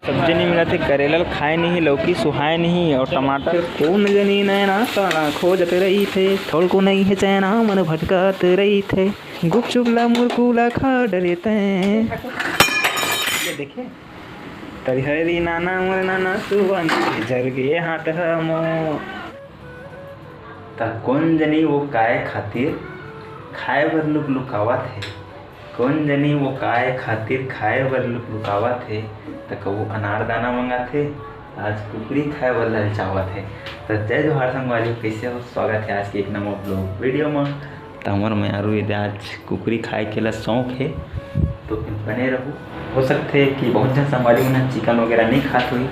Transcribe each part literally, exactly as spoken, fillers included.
सब्जी नहीं मिलत हे, करेला ल खाए नहीं, लौकी सुहाए नहीं और टमाटर। कोन जनी नैना ताना खोजत रहिथे, थोड़को नहीं हे चैना मन भटकत रहिथे। गुपचुप ला मुरकू ला खा डरे तैं। ये देखिए, तरिहरी नाना मोर नाना सुवन के जर गे हाथ ह मोर। त कोन जनी वो काय खातिर खाए बर लुकलुकावत हे, कोन जनी वो काय खातिर खाए बर लुकलुकावत हे, त कभू अनारदाना मंगाथे, आज कुकरी खाए बर ललचावत हे। त जय जोहार संगवारी, कइसे हो? स्वागत हे आज के एक नवा vlog video म। त हमर मयारू एदे आज कुकरी खाए के ला शौक हे, तो फिर बने रहू। हो सकथे कि बहुत झन संगवारी मन ह चिकन वगैरह नहीं खात होही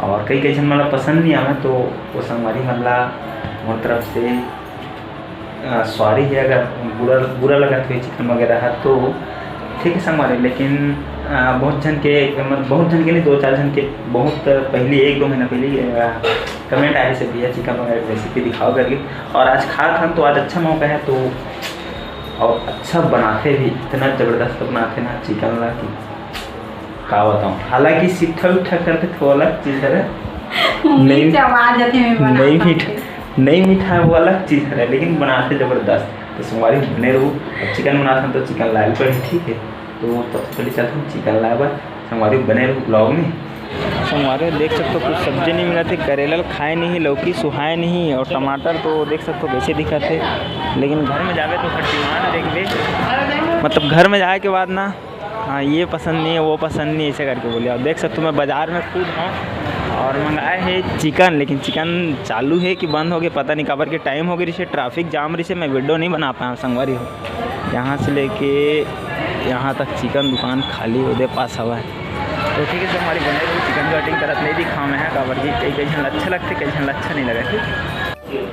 और कई कई झन मन ला पसंद नहीं आवे, तो वो संगवारी मन ला मोर तरफ से सॉरी है अगर बुरा बुरा लगत होही चिकन वगैरह ह तो ठीक है संगवारी। लेकिन अ, बहुत झन के मतलब बहुत झन के नहीं, दो चार झन के बहुत पहली एक दो महीना पहली कमेंट आए से भैया चिकन वगैरह रेसिपी दिखाओ करके, और आज खात हन तो आज अच्छा मौका है तो और अच्छा बनाथे भी, इतना जबरदस्त बनाथे ना चिकन ला कि का बताऊं। हालांकि सिट्ठा उट्ठा करथे तो अलग चीज हरे। नहीं, चबा जाथे मैं बनाथंव नहीं मीठ-, नहीं मीठा वो अलग चीज हरे, लेकिन बनाथे जबरदस्त। तो संगवारी बने रहू, अब चिकन बनाथन तो चिकन लाए ल पड़ही, ठीक है। तो सबसे पहले चलथन चिकन लाए बर, संगवारी बने रहू vlog में। संगवारी देख सकथो कुछ सब्जी नहीं मिलत हे, करेला ल खाए नहीं, लौकी सुहाए नहीं और टमाटर तो देख सकथो कैसे दिखत हे, लेकिन घर में जाबे तो ओकर demand देखबे, मतलब घर में जाए के बाद ना, हाँ ये पसंद नहीं है, वो पसंद नहीं, ऐसे करके बोले। और देख सकथो मैं बाजार में खुद हूँ और मंगाए हे चिकन, लेकिन चिकन चालू है कि बंद हो गए पता नहीं, काबर के टाइम हो गए रिसे, ट्रैफिक जाम रिसे, मैं वीडियो नहीं बना पाया संगवारी हो। यहाँ से लेके यहाँ तक चिकन दुकान खाली ओदे पास हवा है। तो ठीक है संगवारी बने रहो, चिकन कटिंग करत नहीं दिखाओ मैं, काबर कि कई कई झन अच्छा लगथे, कई झन अच्छा नहीं लगे, ठीक।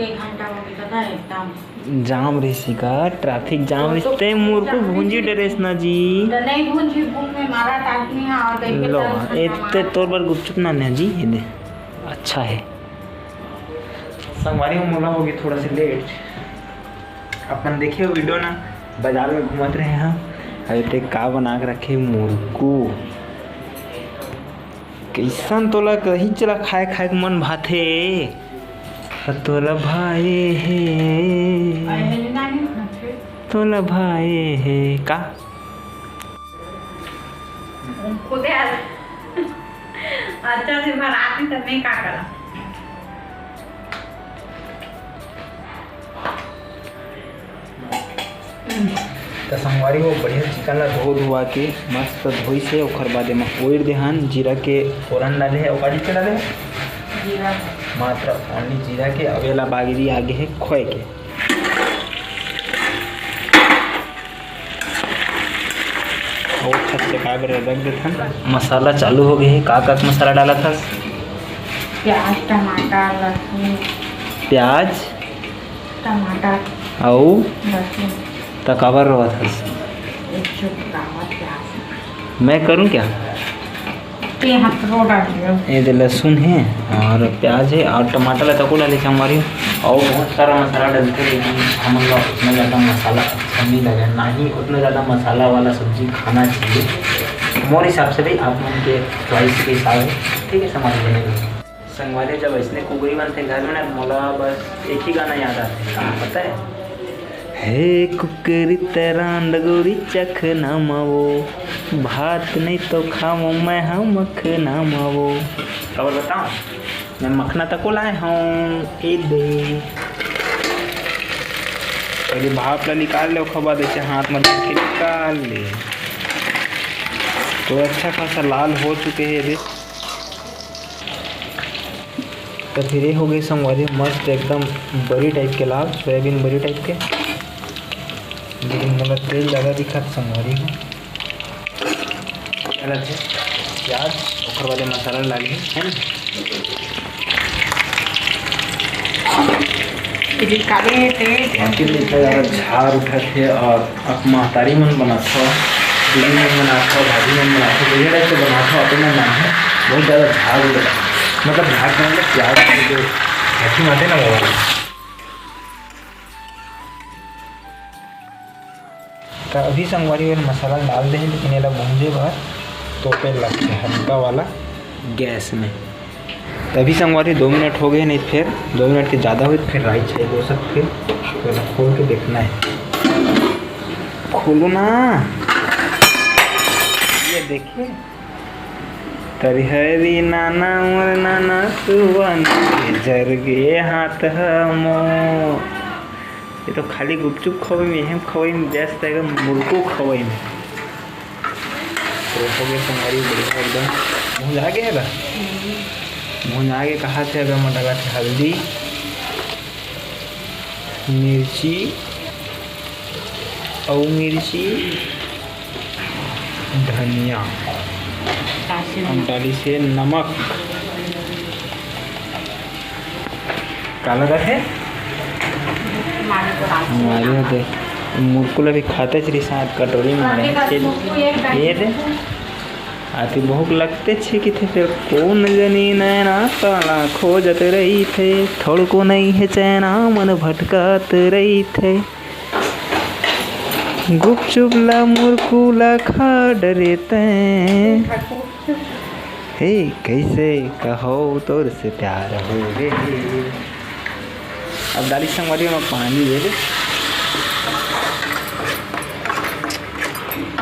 एक घंटा हो गया था एकदम। जाम रिसी का ट्रैफिक जाम तो रिसी, ते मोर को भूंजी डरेस ना जी। तो नहीं भूंजी, भूंज में मारा आदमी है और कहीं पे लो, चल सकता एते वहाँ। तोर बर गुपचुप ना ने जी, ये दे। अच्छा है। संगवारी हो मोला होगी थोड़ा से लेट। अपन देखे वीडियो ना, बाजार में घूमत रहे हैं। अरे ते का बना के रखे मुरकू। कैसन तोला कही चला खाए खाए के मन भाथे। तोला भाए हे। तोला भाए हे का? खुदे आ-, अच्छा से भर आती तो मैं का करा? त संगवारी हो बढ़िया चिकन ला धो धुआ के मस्त धोई से ओखर बाद एमा ओइर देहन जीरा के फोरन डाले हे। अउ का चीज के डाले हे? जीरा। मात्र only जीरा के। अब एला बागरी आगे हे खोए के। अउ अच्छा से चकाए बर रख देथन। मसाला चालू हो गए हे। का का मसाला डालत हस? प्याज, टमाटर, लहसुन। प्याज? टमाटर। अउ? लहसुन। त काबर रोवत हस? एक चुटकावा प्याज। मैं करूं क्या? ये हाथ रो डाल दियो। ये दे लहसुन है और प्याज है और टमाटर ला तको डाले संगवारी। और बहुत सारा मसाला डलथे, लेकिन हमन ला उतना ज़्यादा मसाला अच्छा नहीं लगे, ना ही उतना ज़्यादा मसाला वाला सब्जी खाना चाहिए। मोर हिसाब से भी आप मन के चॉइस के हिसाब से, ठीक है, संगवारी बने रहो। संगवारी, जब ऐसने कुकरी बनथे घर में ना, मोला बस एक ही गाना याद आथे, का पता है? हे कुकरी तेरा डगोरी चखना मावो, भात नहीं तो खावो मैं हा मखना मावो। और बताओ, मैं मखना तको लाए हूँ, ए दे। पहले भाप ला निकाल ले, ओकर बाद ऐसे हाथ में रख के निकाल ले। तो अच्छा खासा लाल हो चुके हैं, ये दे। तो फिर ये हो गए संगवारी मस्त एकदम बरी टाइप के लाल, सोयाबीन बरी टाइप के। लेकिन मोला तेल ज़्यादा दिखत संगवारी हो। गलत है। प्याज, ओकर बाद मसाला डाली, है ना? ये काले तेल। बाकी में इतना ज़्यादा झार उठत हे और अब महतारी मन बनाथव, दीदी मन बनाथव, भाभी मन बनाथव, बढ़िया टाइप से बनाथव, अपन मन बनाथव, बहुत ज़्यादा झाग उड़त, मतलब झाग के मतलब प्याज के जो भाजी आथे ना वो वाला। त अभी संगवारी मन मसाला डाल दे हे, लेकिन एला भूंजे बर तोपे लगथे हल्का वाला गैस में। तभी संगवारी दो मिनट हो गए, नहीं फिर दो मिनट के ज़्यादा हुई, फिर राई चाहिए हो सकते। तो एला खोल के देखना है, खोलो ना, ये देखिए। तरिहरी नाना मोर नाना सुवन के जर गे हाथ ह मोर। ये तो खाली गुपचुप खवई में, एहम खवई में व्यस्त है, मुरकू खवई में। तो हो गया संगवारी बढ़िया एकदम। मुँह जागे है बा? मुँह जागे कहा थे, अगर मैं लगा थे हल्दी, मिर्ची, अउ मिर्ची, धनिया, हम डाली से नमक। का लगत हे? हमारे होते मुरकुला भी खाते श्री साथ कटोरी में मारे। ये दे। आती भूख लगते छे कि थे, फिर कौन जनी नैना ताला खोजत रही थे, थोड़को नहीं है चैना मन भटकत रही थे। गुपचुप ला मुरकुला खा डरे तैं। हे, कैसे कहो तोर से प्यार हो गे। अब डाली संगवारी में पानी दे दे।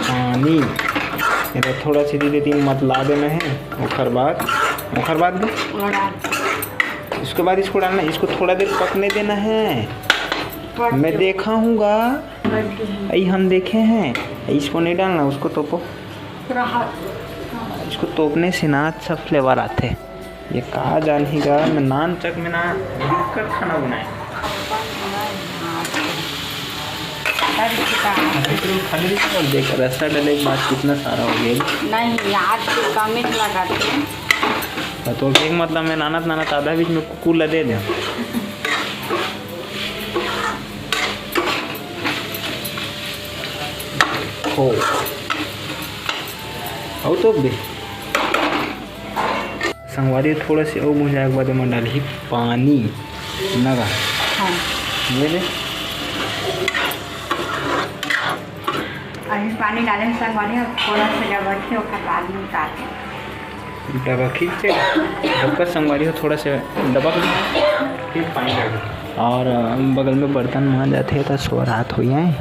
पानी। एला थोड़ा सी दे देती, मत ला देना है। ओखर बाद, ओखर बाद दे। इसके बाद इसको डालना है, इसको थोड़ा देर पकने देना है। मैं देखा हूँगा, अई हम देखे हैं। इसको नहीं डालना, उसको तोपो। इसको तोपने से ना अच्छा फ्लेवर आते। ये का जानही गा, मैं नान चक में ना दिक्कत खाना बनाए। अभी तो खाली नहीं कर देख, रसा डाले के बाद कितना सारा हो गया। नहीं, आज तो कम ही लगा थे। तो एक मतलब मैं नानत नानत आधा बीच में कुकुर ला दे दे। हो। अउ तो बे। संगवारी थोड़ा से अउ मुझे एक बार में डाली पानी नगा। हाँ। ये ले। अभी पानी डाले में संगवारी, अब थोड़ा सा जब रखे ओकर बाद में उतार के। डबक ही से, डबक संगवारी हो, थोड़ा से डबक फिर पानी डाल। और बगल में बर्तन मांज जाते तो सोरात हो जाए।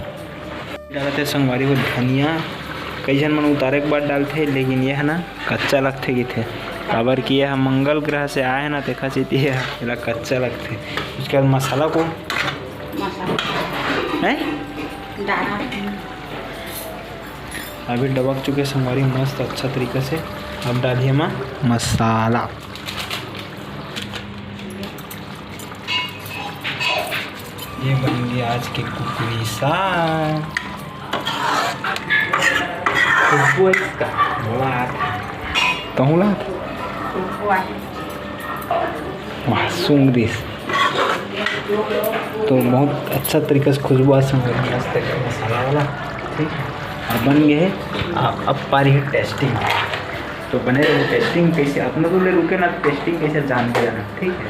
डालते संगवारी हो धनिया, कई झन मन उतारे के बाद डालते, लेकिन ये है ना कच्चा लगथे किथे, काबर कि ये ह मंगल ग्रह से आए है ना, तेखा सेती ये ह एला कच्चा लगथे। उसके बाद मसाला को मसाला। हैं? डाला। अभी डबक चुके संगवारी मस्त अच्छा तरीका से। अब डालिए एमा मसाला। ये बन गया आज के कुकरी साग। खुशबू है इसका, बड़ा आता है। कहूँ ला? खुशबू आती। वाह, सूंघ दिस। तो बहुत अच्छा तरीका से खुशबू आ संग मस्त एकदम मसाला वाला, ठीक है। अब बन गए हैं, आ, अब पारी है टेस्टिंग। तो बने रहो टेस्टिंग कैसे, अपना तो ले रुके ना, टेस्टिंग कैसे जान के जाना, ठीक है।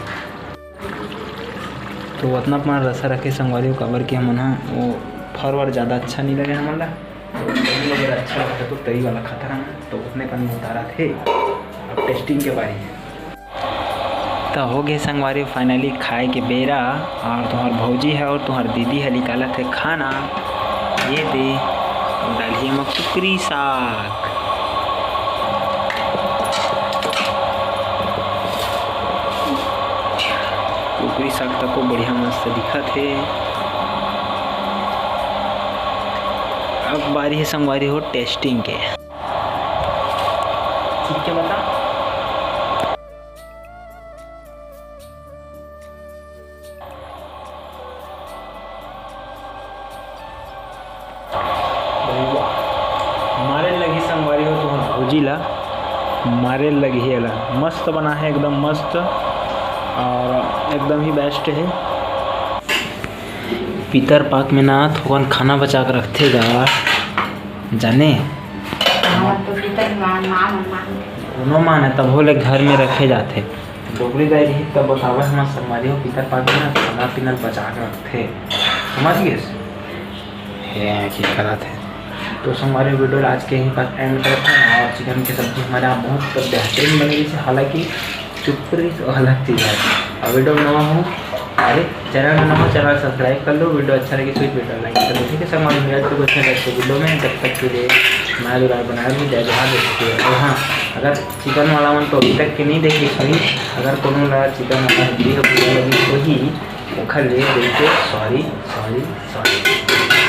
तो उतना अपना रसा रखे संगवारी हो, काबर कि हमन ह वो फर वर ज़्यादा अच्छा नहीं लगे हमन ला। तो तरी वगैरह अच्छा लगता तो तरी वाला खाता रहना, तो उतने कन में उतारा थे। अब टेस्टिंग के बारे में। तो हो गए संगवारी, finally खाए के बेरा। और तुम्हार भौजी है और तुम्हार दीदी है निकालत है खाना। ये दे, डालिए में कुकरी साग। कुकरी साग तको बढ़िया मस्त दिखत हे। अब बारी है संगवारी हो टेस्टिंग के। ठीक है, बता। अरे वाह, मारे लगी संगवारी हो तुमन भौजी ला, मारे लगी है ला। मस्त बना है, एकदम मस्त और एकदम ही बेस्ट है। पितर पाक में ना थोकन खाना बचा के रखथे गा, जाने। हमर तो पितर मान, मान, मान। कोनो मान है, तभो ले घर में रखे जाथे। डोकरी दाई रही तब बतावत हन संगवारी हो, पितर पाक में ना खाना पीना बचा के रखथे, समझ गेस? हे, की करत हे। तो संगवारी वीडियो ला आज के यहीं पर एंड करत हन और चिकन के सब्जी हमारे यहाँ बहुत बेहतरीन बने रहिस हे, हालांकि चुप रहिस, वो अलग चीज़ है। और वीडियो में नवा हो, अरे, चैनल में नवा हो, चैनल सब्सक्राइब कर लो, वीडियो अच्छा लगे तो वीडियो लाइक कर लो, ठीक है संगवारी हो। आज के कुछ अच्छा वीडियो में, तब तक के लिए नया दुरार बनाए रहो, जय जोहार, जय छत्तीसगढ़। और हाँ, अगर चिकन वाला मन तो अभी तक के नहीं देखे होही, अगर कोनो ला चिकन वाला हड्डी हो गया होही, ओखर लिए दिल से सॉरी, सॉरी, सॉरी।